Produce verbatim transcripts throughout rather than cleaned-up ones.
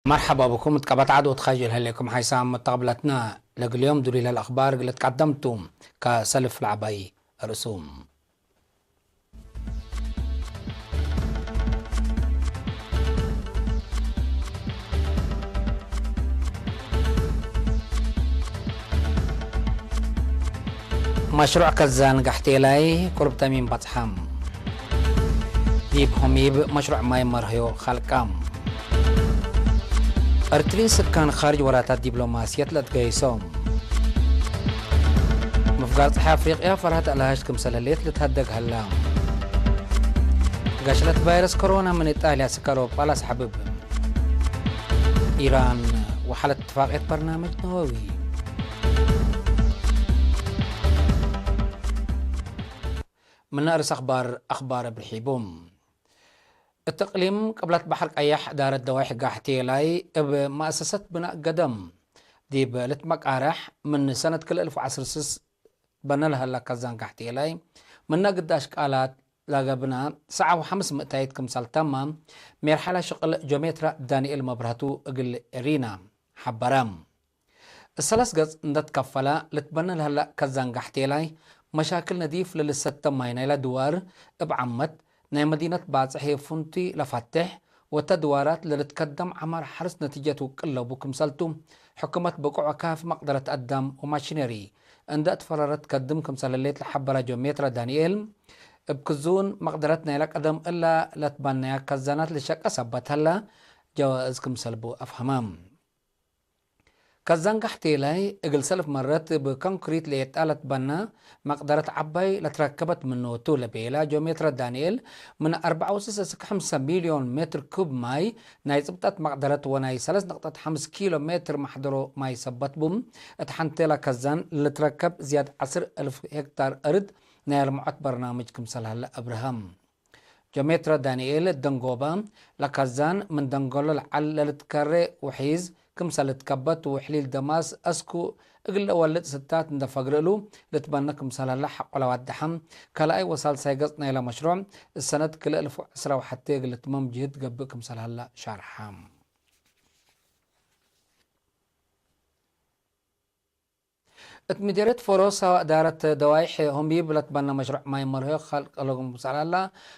መርሐባ ብኩም እት ቀበት ዐድ ወትካጅል ህሌኩም ሓይሳም መተቅብለትና። ለእግል ዮም ዱሊለ ለአክባር እግል እትቀደምቱ ከሰልፍ ለዐባይ ርእሱም። መሽሩዕ ከዛን ጋሕቴላይ ቁርብ ተሚም በጽሐም። ዲብ ሆሚብ መሽሩዕ ማይ መርህዮ ኸልቃም። እርትሪን ስካን ካርጅ ወራታት ዲፕሎማስየት ለትገይሶም። ምፍጋር ጸሓይ አፍሪቅያ ፈርሀት አልሃሽ ክምሰል ህሌት ልትሀደግ ሀላ። ገሽለት ቫይረስ ኮሮና ምን ኢጣልያ ስካል አውሮጳ ለአስሐብብ። ኢራን ወሐለት እትፋቅየት በርናምጅ ነወዊ። ምን አርስ አክባር፣ አክባር ብርሒቡ። እት እቅሊም ቅብለት በሐር ቀያሕ እዳረት ደዋይሕ ጋሕቴላይ እብ መአሰሰት ብናእ ገደም ዲብ ልትመቃረሕ ምን ሰነት ክልኤ እልፍ ወዐስር ስስ በነ ለሀላ ከዛን ጋሕቴላይ ምነ ግዳሽ ቃላት ለገብና ሰዓ ወሐምስ ምእታይት ክምሰል ተመ ሜርሐለ ሽቅል ጆሜትራ ዳንኤል መብረህቱ እግል ኤሪና ሐበረ። እሰለስ ገጽ እንደ ትከፈለ ልትበነ ለህለ ከዛን ጋሕቴላይ፣ መሻክል ነዲፍ ለልሰተ ማይ ናይለ ድዋር እብ ዓመት፣ ናይ መዲነት ባጽሕ ፉንቲ ለፋቴሕ፣ ወተ ድዋራት ለልትከደም ዐማር ሐርስ ነቲጀት ውቅል ለቡ ክምሰልቱ፣ ሕኩመት ብቁዕ ካፊ መቅደረት አዳም ወማሽነሪ እንደ እትፈረረት ትከድም ክምሰል ህሌት ለሐበረ ጆሜትራ ዳንኤል፣ እብ ክዙን መቅደረት ናይለ ቀደም እላ ለትበነያ ከዛናት ልሸቀ ሰበት ሀላ፣ ጀዋእዝ ክምሰል ቡ አፍሀመ። ከዛን ጋሕቴላይ እግል ሰልፍ መረት እብ ኮንክሪት ሌጣ ለትበና መቅደረት ዐባይ ለትረከበት ምኖቱ ለቤላ ጆሜትረ ዳንኤል፣ ምን አርበዓ ወስስ እስክ ሐምሰ ሚልዮን ሜትር ኩብ ማይ ናይ ጽብጠት መቅደረት ወናይ ሰለስ ነቅጠት ሐምስ ኪሎ ሜትር መሕደሮ ማይ ሰበት ቡ። እት ሐንቴላ ከዛን ለልትረከብ ዝያድ ዐስር እልፍ ሄክታር እርድ ናይ አልምዖት በርናምጅ ክምሰል ሀለ አብርሃም። ጆሜትረ ዳንኤል ደንጎባ፣ ለከዛን ምን ደንጎሎ ለዐል ለልትከሬ ውሒዝ ክምሰል ልትከበት ወሕሊል ደማስ አስኩ እግል ለወልድ ስታት እንደ ፈግር እሉ ልትበነ ክምሰል ሀለ ሐቆ ለዋደሐ። ካልኣይ ወሳልሳይ ገጽ ናይለ መሽሩዕ እሰነት ክልኤ እልፍ ወዐስራ ወሐቴ እግል ልትመም ጅህድ ገብእ ክምሰል ሀለ ሻርሐ። እት ምዴርየት ፎሮሳ እዳረት ደዋይሕ ሆምቢብ ለትበነ መሽሩዕ ማይ መርህዮ ከልቅ ለጉም ክምሰል ሀላ፣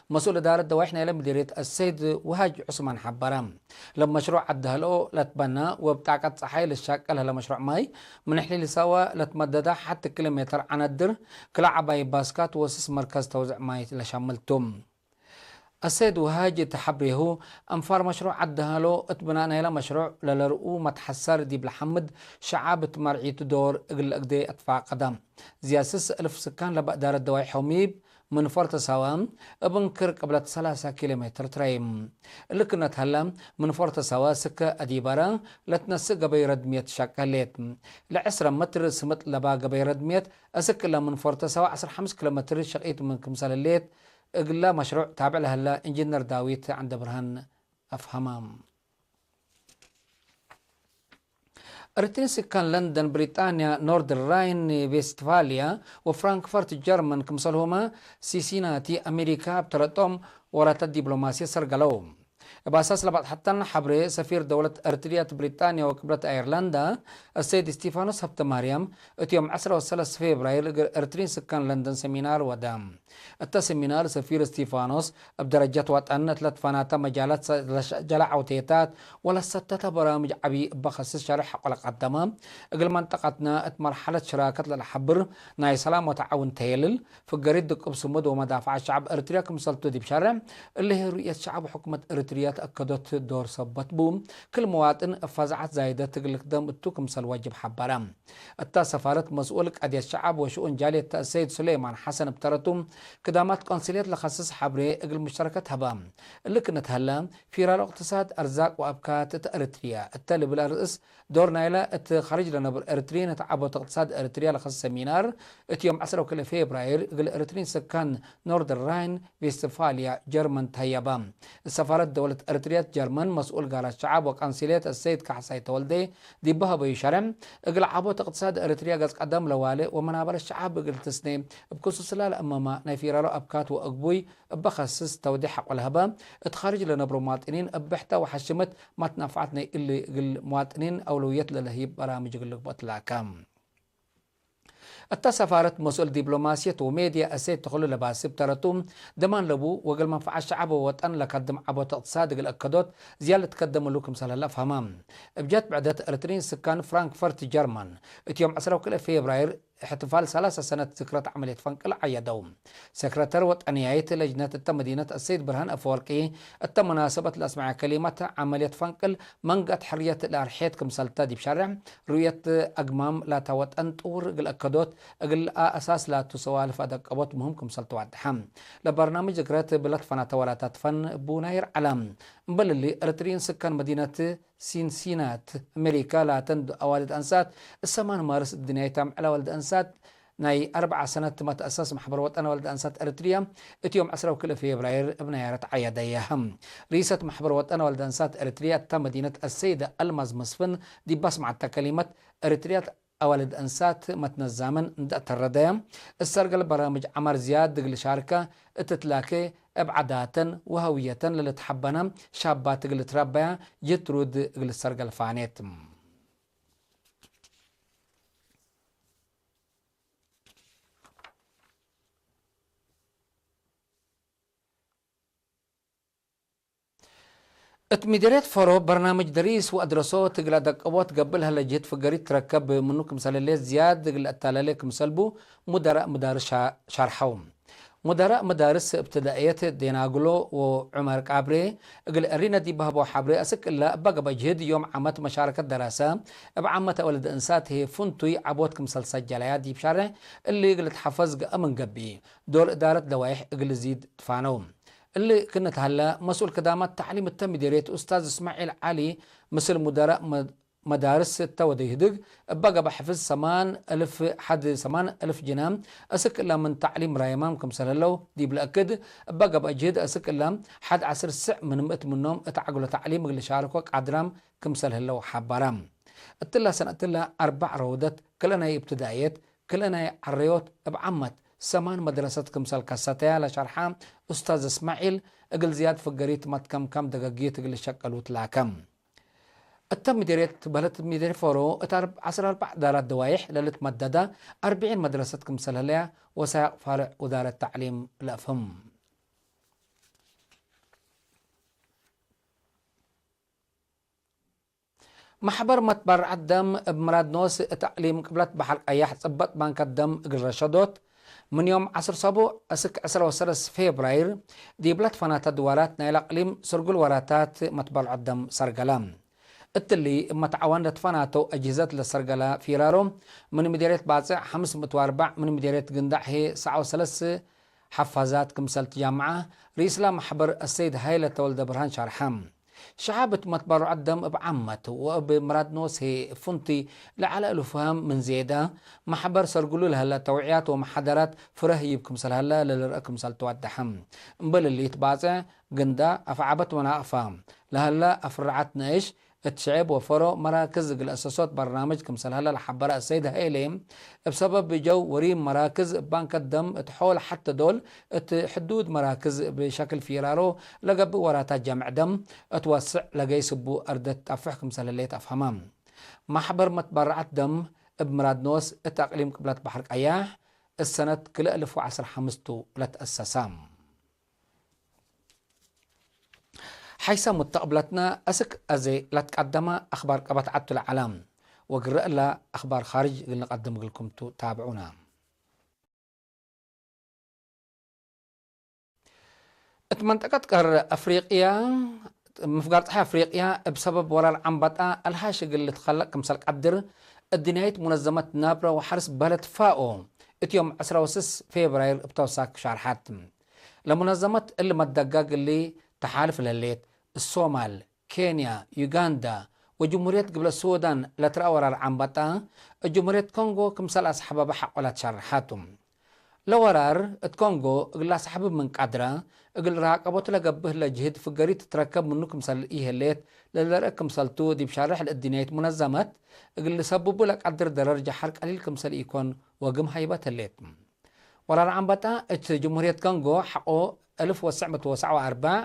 መስኡል እዳረት ደዋይሕ ናይለ ምዴርየት አሰይድ ውሃጅ ዑስማን ሐበረ። ለመሽሩዕ ዐዲ ሀልኦ ለትበነ ወእብ ጣቀት ጸሓይ ልሻቀል ሀለ መሽሩዕ ማይ፣ ምን ሕሊል ሰወ ለትመደደ ሐቲ ኪሎ ሜትር ዐነድር፣ ክልኤ ዐባይ ባስካት ወስስ መርከዝ ተውዝዕ ማይ ለሻምል ቱ። አሰይድ ውሃጅ እት ሐብሬሁ፣ አንፋር መሽሩዕ ዐዲ ሀሎ እት ብናእ ናይለ መሽሩዕ ለለርኡ መትሐሰር ዲብ ለሐምድ ሸዓብ እት መርዒቱ ዶር እግል ለአግዴ አትፋቀደ። ዝያድ ስስ እልፍ ስካን ለበ እዳረት ደዋይ ሖሚብ ምን ፎርተ ሳዋ እብ እንክር ቅብለት ሰላሳ ኪሎ ሜትር ትረይም። እሊ ክነት ሀለ፣ ምን ፎርተ ሳዋ ስከ አዲበረ ለትነስእ ገበይ ረድምየት ሸቀ ህሌት። ለዐስረ መትር ስምጥ ለባ ገበይ ረድምየት፣ አስክ እለ ምን ፎርተ ሳዋ ዐስር ሐምስ ኪሎ ሜትር ሸቂት ምን ክምሰል ህሌት፣ እግለ መሽሩዕ ታብዕ ለሀለ ኢንጂነር ዳዊት ዐንደብርሃን አፍሀመ። እርትሪን ስካን ለንደን ብሪጣንያ ኖርድ ራይን ቬስትፋልያ ወፍራንክፈርት ጀርመን ክምሰልሁመ ሲሲናቲ አሜሪካ እብ ተረጦም ወራታት ዲፕሎማስየት ሰርገለው። እብ አሳስ ለበጽሐተን ሐብሬ፣ ሰፊር ደውለት እርትርያ እት ብሪጣንያ ወቅብለት አየርላንዳ፣ አሰይድ እስቲፋኖስ ሀብተማርያም፣ እት ዮም ዐስረ ወሰለስ ፌብራይር እግል እርትሪን ስካን ለንደን ሰሚናር ወደ። እተ ሰሚናር፣ ሰፊር እስቲፋኖስ እብ ደረጀት ወጠን እት ለትፈናተ መጃላት ሰ-፣ ለሸጀለ ዐውቴታት ወለሰተተ በራምጅ ዐቢ እበ ከስስ ሸርሕ ሐቆ ለቀደመ፣ እግል መንጠቀትና እት መርሐለት ሽራከት ለለሐብር ናይ ሰላም ወተዓውን ተየልል፣ ፍገሪት ድቁብ ስሙድ ወመዳፈዐት ሸዐብ እርትርያ ክምሰልቱ ዲብ ሸርሕ፣ እሊ ህይ ሩእየት ሸዐብ ወሕኩመት እርትርያ ተአከዶት ዶር ሰበት ቡ፣ ክል መዋጥን እብ ፈዛዐት ዛይደት እግል ልክደም እቱ ክምሰል ዋጅብ ሐበረ። እታ ሰፋረት መስኡል ቀድየት ሸዐብ ወሽኡን ጃልየት ተእሰይድ ሱሌማን ሐሰን እብ ተረቱ፣ ክዳማት ቆንስልየት ለከስስ ሐብሬ እግል ሙሽተረከት ሀበ። እሊ ክነት ሀለ፣ ፊራሮ እቅትሳድ፣ አርዛቅ ወአብካት እት እርትርያ እተ ልብል አርእስ ዶር ናይለ እት ኻርጅ ለነብር እርትርዪን እት ዐቦት እቅትሳድ እርትርያ ለከስስ ሰሚናር፣ እት ዮም ዐስረ ወክልኤ ፌብራይር እግል እርትርዪን ስካን ኖርደር ራይን ቬስትፋልያ ጀርመን ተህየበ። እት ሰፋረት ደውለት ኤረትርየት ጀርመን መስኡል ጋራት ሸዐብ ወቀንሲልየት አሰይድ ካሕሳይ ተወልዴ ዲብ ሀበዩ ሸርሕ፣ እግል ዐቦት እቅትሳድ ኤረትርያ ገጽ ቀደም ለዋሌ ወመናበረት ሸዐብ እግል ትስኔ እብ ክሱስላ ለአመመ ናይ ፊራሮ አብካት ወእግቡይ እበ ከስስ ተውዴሕ ሐቆ ለሀበ፣ እት ካርጅ ለነብሮ መዋጥኒን እብ ብሕተ ወሐሽመት መትነፍዐት ናይ እሊ እግል መዋጥኒን አውለውየት ለለህይብ በራምጅ እግል ልግበእ ትላከ። እተ ሰፋረት መስኡል ዲፕሎማስየት ወሜድያ እሴት ተክሉ ለባሲ እብ ተረቱ፣ ደማን ለቡ ወእግል መንፈዐት ሸዐብ ወወጠን ለከድም ዐቦት እቅትሳድ እግል አከዶት ዝያድ ልትከደም እሉ ክምሰል ህለ አፍሀመ። እብ ጀት ብዕደት ኤረትርዪን ስካን ፍራንክፈርት ጀርመን፣ እት ዮም ዕስራ ወክልኤ ፌብራይር እሕትፋል ሰላሳ ሰነት ዝክረት ዐመልየት ፈንቅል ዐየደው። ሰክረተር ወጠንያይት ለጅነት እተ መዲነት አሰይድ ብርሃን አፈወርቂ፣ እተ መናሰበት ለአስመዐ ከሊመት፣ ዐመልየት ፈንቅል መንገአት ሕርየት ለአርሔት ክምሰልተ ዲብ ሸርሕ፣ ሩእየት አግማም ላታ ወጠን ጥውር እግል አከዶት እግል አሳስ ላቱ ሰዋልፍ አደቀቦት ምህም ክምሰል ተዋድሐ። ለበርናምጅ ዝክረት ብለት ፈናተ ወላታት ፈን እቡ ናይር ዐለ። እምበል እሊ፣ ኤረትርዪን ስካን መዲነት ሲንሲናት፣ አሜሪካ ላተን አዋልድ አንሳት፣ እሰማን ማርስ እድንያይታም ዐለ። አዋልድ አንሳት ናይ አርበዓ ሰነት መትአሰስ ማሕበር ወጠን አዋልድ አንሳት ኤረትርያ፣ እት ዮም ዕስራ ወክልኤ ፌብራይር እብ ነያረት ዐየደያህ። ርኢሰት ማሕበር ወጠን አዋልድ አንሳት ኤረትርያ እተ መዲነት አሰይደ አልማዝ መስፍን ዲብ አስመዐተ ከሊመት፣ ኤረትርያ አዋልድ አንሳት መትነዛምን እንደ አተረደየ፣ እሰርገል በራምጅ ዐማር ዝያድ እግል ሻርከ እት ትላኬ፣ እብ ዐዳተን ወሀውየተን ለልትሐበነ ሻባት እግል ልትረበያ ጅትሩድ እግል ሰርገል ፋኔት። እት ምዴርየት ፈሮ በርናምጅ ደሪስ ወአድረሶት እግል አደቀቦት ገብእ ለሀለ ጅህድ ፍገሪት ትረከብ ምኑ ክምሰል ህሌት ዝያድ እግል ለአታለሌ ክምሰል ቡ ሙደራእ መዳርስ ሻ-፣ ሻርሐው። ሙደራእ መዳርስ እብትዳእየት ዴናግሎ ወዑመር ቃብሬ እግል እሪነ ዲብ ሀበው ሐብሬ፣ አስክ እለ እበ ገብአ ጅህድ ዮም ዓመት መሻረከት ደራሰ እብ ዓመት አወልድ እንሳት ህዬ ፍንቱይ ዐቦት ክምሰል ሰጀለያ ዲብ ሻርሕ እሊ እግል ልትሐፈዝ ገአ ምን ገብእ ዶር እዳረት ለዋይሕ እግል ልዚድ ትፋነው። እሊ ክእነ ተሀለ፣ መስኡል ክዳማት ተዕሊም እተ ምዴርየት ኡስታዝ እስማዒል ዐሊ፣ ምስል ሙደራእ መ-፣ መዳርስ እተ ወደይ ህድግ፣ እበ ገብአ ሕፍዝ ሰማን እልፍ፣ ሐድ ሰማን እልፍ ጅነ፣ አስክ እለ ምን ተዕሊም ራይማም ክምሰል ህለው ዲብ ለአክድ፣ እበ ገብአ ጅህድ አስክ እለ ሐድ ዐስር ስዕ ምን ምእት ምኖም እት ዐግሎ ተዕሊም እግል ልሻርኮ ቃድራም ክምሰል ህለው ሐበረ። እትለ ሰነትለ አርበዕ ረውደት ክልኤ ናይ እብትዳእየት፣ ክልኤ ናይ ዐረዮት እብ ዓመት ሰማን መድረሰት ክምሰል ከሰተያ ለሸርሐ ኡስታዝ እስማዒል፣ እግል ዝያድ ፍገሪት መትከምካም ደገጊት እግል ልሸቀሉ ትላከ። እተ ምዴርየት በህለት ምዴርየት ፈሮ እት አርብ-፣ ዐስር አርበዕ እዳራት ደዋይሕ ለልትመደደ አርብዒን መድረሰት ክምሰል ህለያ ወሳይቅ ፋርዕ ውዳረት ተዕሊም ለአፍህም። መሕበር መትበርዐት ደም እብ ምራድ ኖስ እት አቅሊም ቅብለት በሐር ቀያሕ ጽበጥ ባንከት ደም እግል ረሸዶት፣ ምን ዮም ዐስር ሰቡዕ እስክ ዕስረ ወሰለስ ፌብራይር ዲብ ለትፈናተ ድዋራት ናይለ አቅሊም ስርጉል ወራታት መትበርዐት ደም ሰርገለ። እትሊ እብ መትዓወን ለትፈናተው አጅህዘት ለሰርገለ ፊራሮ፣ ምን ምዴርየት ባጽዕ ሐምስ ምእት ወአርበዕ፣ ምን ምዴርየት ግንዳዕ ህዬ ሰዕ ወሰለስ ሐፋዛት ክምሰል ትጃምዐ ርኢስላ መሕበር አሰይድ ሀይለ ተወልደ ብርሃን ሸርሐ። ሸዐብ እት መትበርዐት ደም እብ ዓመት ወእብ ምራድ ኖስ ህዬ ፍንቱይ ለዐለ እሉ ፈሀም ምን ዜደ፣ መሕበር ሰርግሉ ለህለ ተውዕያት ወመሓደራት ፍረ ህይብ ክምሰል ሀለ ለልርአ ክምሰል ትወደሐ። እምበል እሊ እት ባጽዕ ግንዳ አፍዓበት ወናቅፋ ለሀለ አፍርዓት ነአሽ እት ሸዐብ ወፈሮ መራክዝ እግል አሰሶት በርናምጅ ክምሰል ሀለ ለሐበረ አሰይድ ሀይሌ፣ እብ ሰበብ ጀው ወሪም መራክዝ እብ ባንከት ደም እት ሖል ሐቴ ዶል እት ሕዱድ መራክዝ እብ ሸክል ፊራሮ ለገብእ ወራታት ጀምዕ ደም እት ወስዕ ለገይስ እቡ አርደት ጠፍሕ ክምሰል ህሌት አፍሀመ። መሕበር መትበርዐት ደም እብ ምራድ ኖስ እት አቅሊም ቅብለት በሐር ቀያሕ እት ሰነት ክልኤ አልፍ ወዐስር ሐምስ ቱ ለትአሰሰ። ሐይሰ ሙተቅብለትነ አስክ አዜ ለትቀደመ አክባር ቀበት ዐቱ ለዐለ፣ ወግረ እለ አክባር ካርጅ እግል ንቀድም እግልኩም ቱ፣ ታብዑነ። እት መንጠቀት ቀር አፍሪቅያ፣ ምፍጋር ጸሓይ አፍሪቅያ እብ ሰበብ ወራር ዐንበጣ አልሃሽ እግል ልትከለቅ ክምሰል ቀድር፣ እድንያይት ሙነዘመት ናብረ ወሐርስ በህለት ፋኦ እት ዮም ዕስራ ወስስ ፌብራይር እብ ተውሳክ ሻርሐት። ለሙነዘመት እሊ መትደጋግ እሊ ተሓልፍ ለህሌት፣ እሶማል፣ ኬንያ፣ ዩጋንዳ ወጅምሁርየት ግብለ ሱዳን ለትረአ ወራር ዐንበጣ፣ እብ ጅምሁርየት ኮንጎ ክምሰል አስሐበበ ሐቆላት ሸርሐቱ። ለወራር እት ኮንጎ እግል ለአሰሕብብ ምን ቀድረ፣ እግል ራቀቦት ለገብእ ህለ ጅህድ ፍገሪት ትትረከብ ምኑ ክምሰል ኢህሌት ለልርእ ክምሰልቱ፣ ዲብ ሻርሕ ለእድንያይት ሙነዘመት እግል ልሰብቡ ለቀድር ደረር ጀሐር ቀሊል ክምሰል ኢኮን ወግም ሀይበት ህሌት። ወራር ዐንበጣ እት ጅምሁርየት ኮንጎ ሐቆ እልፍ ወትሰዕ ምእት ወሰብዓ ወአርበዕ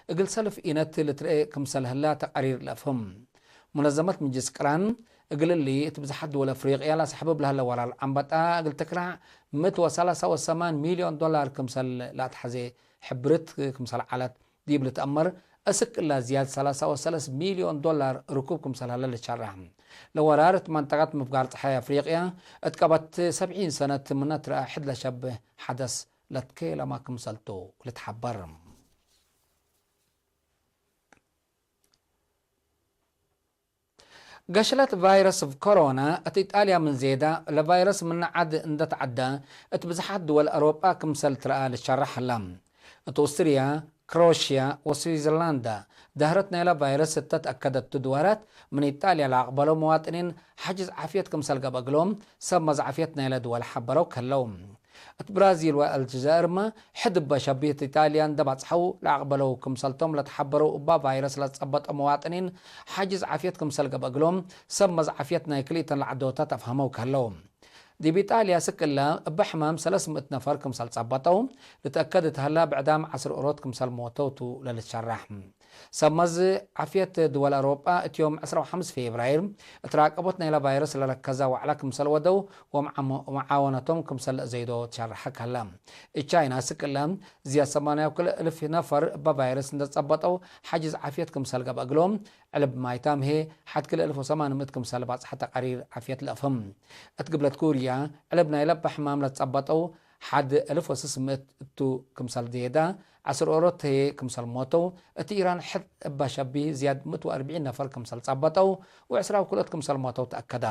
እግል ሰልፍ ኢነት ልትርኤ ክምሰል ህላ ተቃሪር ለአፍህም። ሙነዘመት ምጅልስ ቅራን እግል እሊ እት ብዝሓት ድወል አፍሪቅያ ለአሰሕብብ ለህለ ወራር ዐንበጣ እግል ትክላዕ ምእት ወሰላሳ ወሰማን ሚልዮን ዶላር ክምሰል ለአትሐዜ ሕብርት ክምሰል ዐለት ዲብ ልትአመር፣ አስክ እላ ዝያድ ሰላሳ ወሰለስ ሚልዮን ዶላር ርኩብ ክምሰል ሀለ ልትሸረሕ። ለወራር እት መንጠቀት ምፍጋር ጸሓይ አፍሪቅያ እት ቀበት ሰብዒን ሰነት ምነ ትረአ ሕድ ለሸብህ ሐደስ ለትኬለመ ክምሰልቱ ልትሐበር። ገሽለት ቫይረስ ኮሮና እት ኢጣልያ ምን ዜዳ፣ ለቫይረስ ምነ ዐድ እንደ ተዐደ፣ እት ብዝሓት ድወል አውሮጳ ክምሰል ትረአ ልትሸረሕ ህላ። እት ኦስትርያ፣ ክሮሽያ ወስዊዘርላንድ፣ ዳህረት ናይለ ቫይረስ እተ ተአከደቱ ድዋራት፣ ምን ኢጣልያ ለአቅበለው መዋጥኒን ሐጅዝ ዓፍየት ክምሰል ገብአ እግሎም፣ ሰብ መዝዓፍየት ናይለ ድወል ሐበረው ከህለው። እት ብራዚል ወአልጀዛይርመ፣ ሕድ እበ ሸቢህ እት ኢጣልያ እንደ ባጽሐው ለአቅበለው ክምሰልቶም ለተሐበረው እባ ቫይረስ ለትጸበጠው መዋጥኒን፣ ሐጅዝ ዓፍየት ክምሰል ገብአ እግሎም፣ ሰብ መዝዓፍየት ናይ ክልኢተን ለዐዶታት አፍሀመው ከህለው። ዲብ ኢጣልያ ስክ እለ እበ ሕማም ሰለስ ምእት ነፈር ክምሰል ጸበጠው ልትአከድ እት ሀላ፣ ብዕዳም ዐስር ኦሮት ክምሰል ሞተው ቱ ለልትሸራሕ። ሰብ መዝ ዓፍየት ድወል አውሮጳ እት ዮም ዕስራ ወሐምስ ፌብራይር እት ራቀቦት ናይለ ቫይረስ ለረከዘ ወዕለ ክምሰል ወደው ወመዓሞ-፣ ወመዓወነቶም ክምሰል ለአዘይዶ ትሸረሐ ከህለ። እት ቻይና ስክ እለ ዝያድ ሰማንያ ወክልኤ እልፍ ነፈር እበ ቫይረስ እንደ ጸበጠው ሐጅዝ ዓፍየት ክምሰል ገብአ እግሎም፣ ዕልብ ማይታም ህዬ ሐድ ክልኤ እልፍ ወሰማን ምእት ክምሰል ባጽሐ ተቃሪር ዓፍየት ለአፍህም። እት ግብለት ኩርያ፣ ዕልብ ናይለ እበ ሕማም ለትጸበጠው ሐድ እልፍ ወስስ ምእት እቱ ክምሰል ዜዳ፣ ዐስር ኦሮት ህዬ ክምሰል ሞተው፣ እት ኢራን ሕድ እበ ሸቢህ ዝያድ ምእት ወአርብዒን ነፈር ክምሰል ጸበጠው ወዕስራ ወክልኦት ክምሰል ሞተው ተአከደ።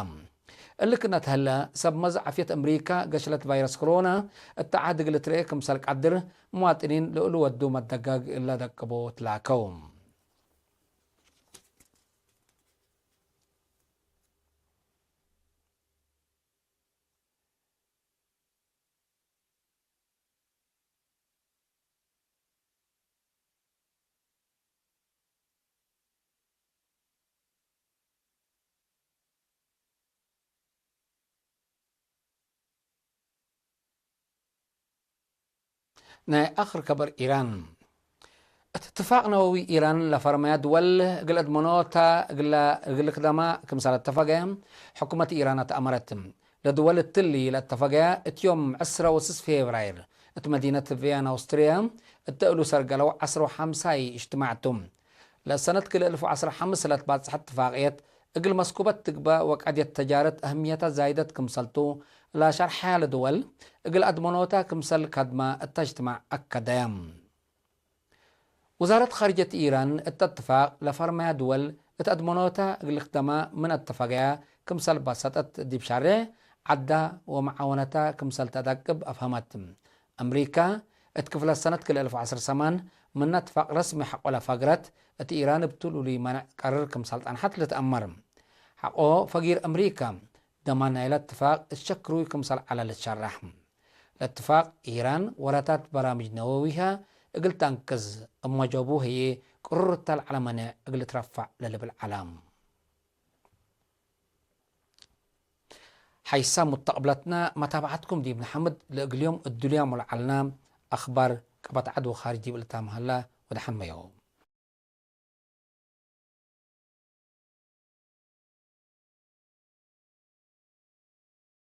እሊ ክእነ ተህለ፣ ሰብ መዝ ዓፍየት አምሪካ፣ ገሽለት ቫይረስ ኮሮና እተ ዐድ እግል ልትርኤ ክምሰል ቀድር፣ መዋጥኒን ለእሉ ወዱ መደጋግ ለደቅቦ ትላከው። ናይ አክር ከበር ኢራን። እትፋቅ ነወዊ ኢራን ለፈርመያ ድወል እግል አድመኖታ እግለ፣ እግል ክደማ ክምሰል አተፈገ ሕኩመት ኢራን አትአመረት። ለድወል እትሊ ለአተፈገያ እት ዮም ዕስራ ወስስ ፌብራይር እት መዲነት ቪየና አውስትርያ እተ እሉ ሰርገለው ዐስር ወሐምሳይ እጅትማዕ ቱ። ለሰነት ክልኤ እልፍ ወዐስር ወሐምስ ለትባጽሐ እትፋቅየት እግል መስኩበት ትግበእ ወቀድየት ተጃረት አህምየተ ዛይደት ክምሰልቱ ለሸርሐያ ለድወል እግል አድመኖታ ክምሰል ከድማ እተ እጅትማዕ አከደያ። ውዛረት ኻርጀት ኢራን እተ እትፋቅ ለፈርመያ ድወል እት አድመኖታ እግል ክደማ ምን አተፈገያ ክምሰል በሰጠት ዲብ ሻሬዕ ዐዳ ወመዓወነታ ክምሰል ተአዳቅብ አፍሀመት። አምሪካ እት ክፍለ ሰነት ክልኤ እልፍ ወዐስር ሰማን ምነ እትፋቅ ረስሚ ሐቆ ለፈግረት እት ኢራን እብ ቱሉሊ መነዕ ቀርር ክምሰል ጸንሐት ልትአመር። ሐቆ ፈጊር አምሪካ ደማን ናይለ እትፋቅ እት ሸክሩይ ክምሰል ዐለ ልትሸረሕ። ለእትፋቅ ኢራን ወረታት በራምጅ ነወዊሀ እግል ተአንቅዝ እብ መጆቡ ህዬ ቅሩርተ ለዐለ መኔዕ እግል ልትረፈዕ ለልብል ዐለ። ሐይሳም ሙተቅብለትነ መታብዐትኩም ዲብ ነሐምድ። ለእግልዮም እዱልያም ወለዐልነ አክባር ቀበት ዐድ ወካርጅ ዲብ ልታምሀላ ወደሐን መዮ።